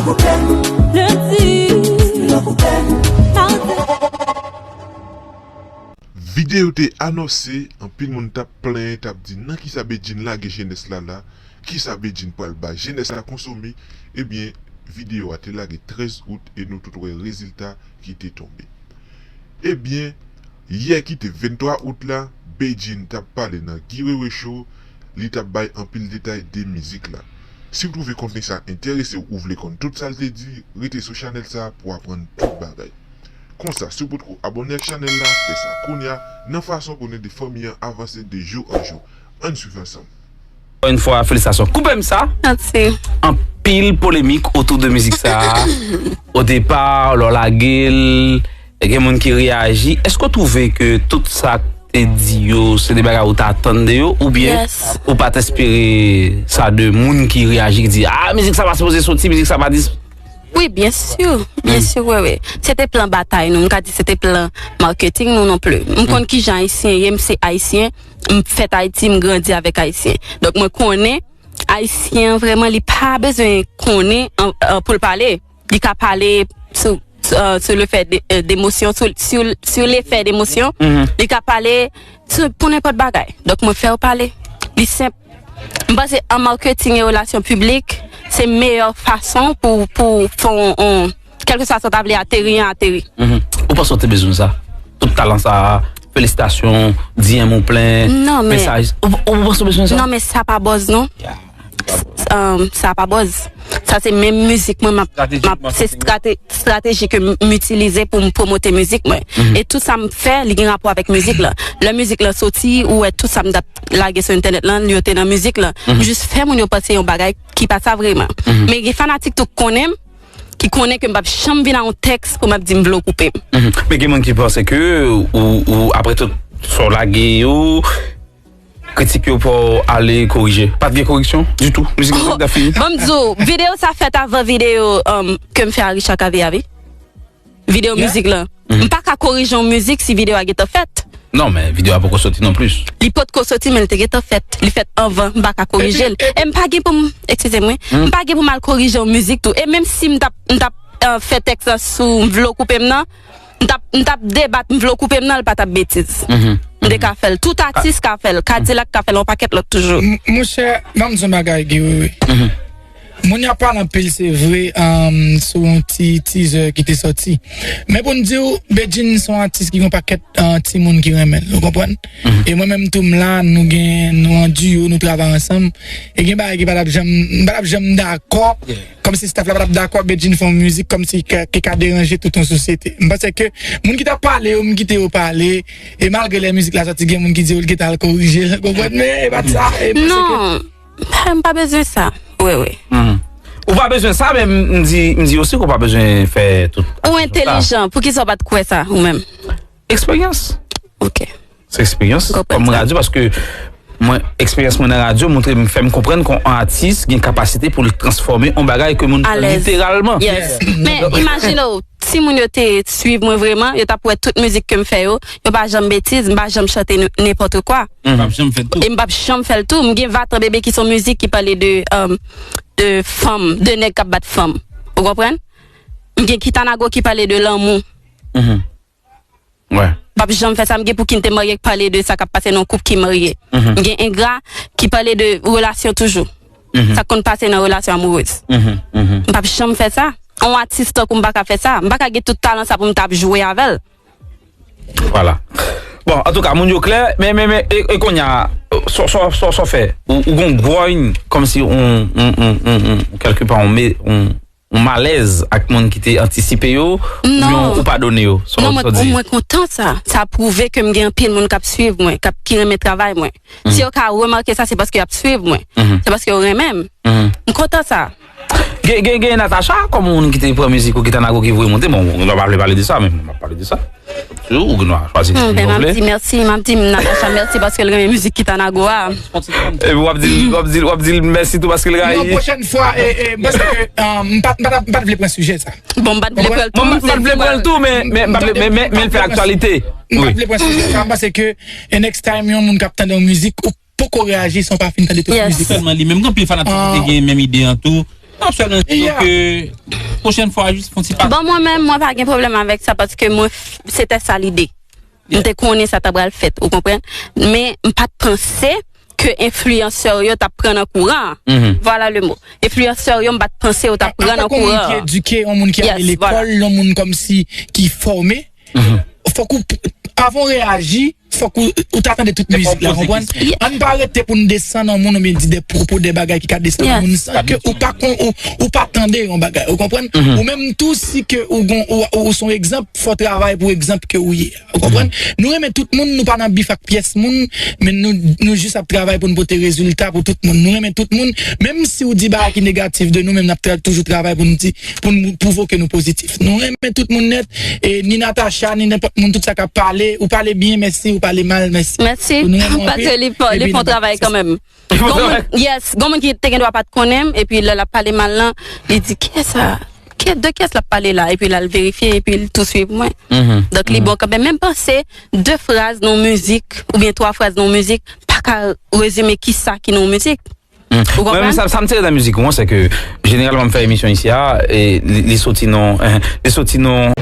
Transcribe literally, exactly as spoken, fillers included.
Lendi, madi. Videyo te anonse, anpil moun t ap plenyen, t ap di nan kisa Bedjine lage jenès la la, kisa Bedjine pral ba jenès la konsome. Ebyen, videyo a te lage trèz out e nou tout wè rezilta ki te tonbe. Ebyen, yè ki te venntwa out la, Bedjine t ap pale nan Guy Wewe Show, li t ap bay anpil detay de mizik la. Si w twouve kontni sa enterese w, ou vle konn tout sa l te di, rete sou chanèl sa pou w aprann tout bagay. Konsa, si w potko abòne ak chanèl la, fè sa kounye a, nan fason pou n ede fanmi an avanse de jou an jou. Ann swiv ansanm. Ankò yon fwa, felisitasyon. Koupe m sa. Mèsi. Anpil polemik otou de mizik sa. O depa, lè w lage l, gen moun ki reyaji. Èske w twouve ke tout sa k te di yo, se de bagay ou t atann de yo, oubyen Yes. ou pa t espere sa de moun ki reyaji, ki di, ah, mizik sa pa sipoze soti, mizik sa pa dis. Wi, byen si, byen si, wi, wi. Se te plan batay nou, m ka di se te plan marketing nou non pli. M konn kijan Ayisyen ye, m se Ayisyen, m fèt Ayiti, m grandi avèk Ayisyen. Donk mwen konnen Ayisyen an vrèman li pa bezwen konnen an- an- pou l pale. Li ka pale sou sou, euh, sou le fè de, euh, demosyon, sou, sou, sou lefè demosyon. Li ka pale sou, pou nenpòt bagay. Donk mwen fè w pale. Li senp. M panse an marketing e relasyon piblik, se meyè fason pou, pou fè yon, yon, kèlkeswa sa w ta vle ateri an ateri. Ou panse w te bezwen sa? Tout talan sa, felisitasyon, D M ou plen, Non, men- mesaj. Ou, ou panse w bezwen sa? Non, men sa pa buzz non. Um, sa pa buzz. Sa se menm mizik mwen, m ap- Strateji m ap- se strate- strateji ke m m itilize pou m pwomote mizik mwen. E tout sa m fè, li gen rapò avèk mizik lan. Lè mizik lan soti, ou wè tout sa m t ap lage sou entènèt lan, yo te nan mizik lan. M jis fè moun yo panse yon bagay ki pa sa vrèman. Men gen fanatik tou k konnen m, ki konnen ke m p ap janm vin a yon tèks pou m ap di m vle w koupe m. Men gen moun ki panse ke ou, ou apre tout sa w lage yo, kritik yo pa ale korije. Pa t gen koreksyon ditou. Mizik nan fini. Ban m di w, videyo sa fèt avan videyo um, ke m fè a Richard Cavé a, wi. Videyo mizik lan. M pa ka korije yon mizik si videyo a gentan fèt. Non, men videyo a poko soti non plis. Li potko soti, men l te gentan fèt. Li fèt anvan, m pa ka korije l. E m pa gen pou m, eskize m, wi. M pa gen pou m al korije yon mizik tou. E menm si m t ap, m t ap uh, fè tèks lan sou m vle w koupe m nan, m t ap, m t ap debat m vle w koupe m nan, l pa t ap betiz. M te ka fè l. Tout atis ka fè l. Kadilak ka fè l, yon pakèt lòt toujou. Monchè, ban m di yon bagay, Guy Wewe. Moun y ap pale anpil, se vre, um, sou yon ti teaser ki te sòti. Men pou n di w, Bedjine se yon atis ki gen yon pakèt uh, timoun ki renmen l, ou konprann? E mwen menm tou m la, nou gen, nou an duo, nou travay ansanm. E gen bagay ki pa t ap janm, m pa t ap janm dakò. Kòmsi staff la pa t ap dakò Bedjine fè yon mizik kòmsi ke, ke ka deranje tout yon sosyete. M panse ke moun ki t ap pale yo, m kite yo pale. E malgre lè mizik la sòti, gen moun ki di yo l gentan al korije l, konprann? Men e pa t sa. E m panse ke Non, m pa bezwen sa. Wi, wi. Ou pa bezwen sa, men m di, m di osi ke w pa bezwen fè tout. Ou entelijan, poukisa w pa t kwè sa, ou menm? Eksperyans. Ok. Se eksperyans. Konprann Kòm sa. Radyo, paske mwen, eksperyans mwen nan radyo montre m, fè m konprann ke yon atis gen kapasite pou l transfòme yon bagay ke moun pran Alèz. Literalman. Yes. Men imajine w, si moun yo te swiv mwen vrèman, yo t ap wè tout mizik ke m fè yo, yo pa janm betiz, m pa janm chante n- nenpòt kwa. M p ap janm fè l tou. E m p ap janm fè l tou. M gen Vatan Bebe ki se yon mizik ki pale de, um, de fanm, de nèg k ap bat fanm. Ou konprann? M gen Kitanago ki pale de lanmou. Wè. M p ap janm fè sa. M gen Pouki n te marye ki pale de sa k ap pase nan yon koup ki marye. M gen Engra ki pale de relasyon toujou. Sa k konn pase nan relasyon amourèz. M p ap janm fè sa. Yon atis tankou m pa ka fè sa. M pa ka gen tout talan sa pou m t ap jwe avè l. Vwala. Bon, antouka, moun yo klè, men, men, men, e, e kounye a, sa, sa, sa, sa w fè, ou, ou gon gwòny, kòmsi on, on, on, on, on, kèlkepa, on, me- on, on malèz ak moun ki te antisipe yo, oubyen ou padone yo? Sa w- Non, mwen, sa w di? Mwen kontan sa. Sa pwouve ke m gen anpil moun k ap swiv mwen, k ap, ki renmen travay mwen. Si yo ka remake sa, se paske y ap swiv mwen. Se paske yo renmen m. M kontan sa. Gen, gen, gen Natacha, kòm moun ki te pran mizik ou, Kitanago ki voye monte. Bon, nou pa vle pale de sa, men m ap pale de sa. Ou gen dwa chwazi Hmm, mizik ben, ou m ap vle. di mèsi, m ap di Natacha mèsi paske l renmen mizik Kitanago a. Epi w ap di, w ap di, w ap di l mèsi tou paske l Non, rayi. Pwochèn fwa, e, e, m panse ke, um, m pa, m pa, m pa t vle pran sijè sa. Bon, m pa t vle pran l tou. Mwen, mwen pa t vle pran l tou, men, men, men, men, men, men l fè aktyalite. M pa Wi. t vle pran sijè sa, m panse ke, e, next time, yon moun k ap tande yon mizik, ou poko reyaji san w pa fin tande tout Yes. mizik la. Sèlman li menm, gen anpil fanatik ki te gen menm ide an tou. N ap swete nou di nou ke pwochèn fwa, jis fè yon ti pa. Bon, mwen menm, mwen pa gen pwoblèm avèk sa paske mwen, se te sa lide. M te konnen sa ta pral fèt, ou konprann? Men m pa t panse ke enfliyansè yo t ap pran nan kouran an. Voilà le mot. Enfliyansè yo, m pa t panse yo t ap pran nan kouran an. Edike, yon moun ki ale lekòl, yon moun kòmsi ki fòme. Fòk ou, avan w reyaji, fòk ou, ou ta tande tout mizik la, konprann? An pa rete pou n desann yon moun oubyen di de pwopo, de bagay ki ka desann yon moun san ke ou pa kon, ou, ou pa tande yon bagay, ou konprann? Ou menm tou, si ke ou gon, ou, ou se yon egzanp, fò travay pou egzanp ke ou ye. Ou konprann? Nou renmen tout moun, nou pa nan bif ak pyès moun, men nou, nou jis ap travay pou n pote rezilta pou tout moun. Nou renmen tout moun, menm si ou di bagay ki negatif de nou, men n ap tra- toujou travay pou n di, pou n pwouve ke nou pozitif. Nou renmen tout moun nèt, e ni Natacha, ni nenpòt moun, tout sa k ap pale, ou pale byen, mèsi, ou pale mal, mèsi. Mèsi, paske li fè yon travay kanmenm. Gon moun, yes, gon moun ki te gen dwa pa t konnen m, epi lè l ap pale mal lan, li di, kiyès sa? De kiyès l ap pale la? Epi l al verifye, epi l tou swiv mwen. Donk, li bon kanmenm. Menm panse, de fraz nan mizik, oubyen twa fraz nan mizik, pa ka rezime kisa ki nan mizik. Ou konprann? Mwen, sa, sa m tire nan mizik ou an, se ke jeneralman m fè emisyon isi a, e li, li soti nan, li soti nan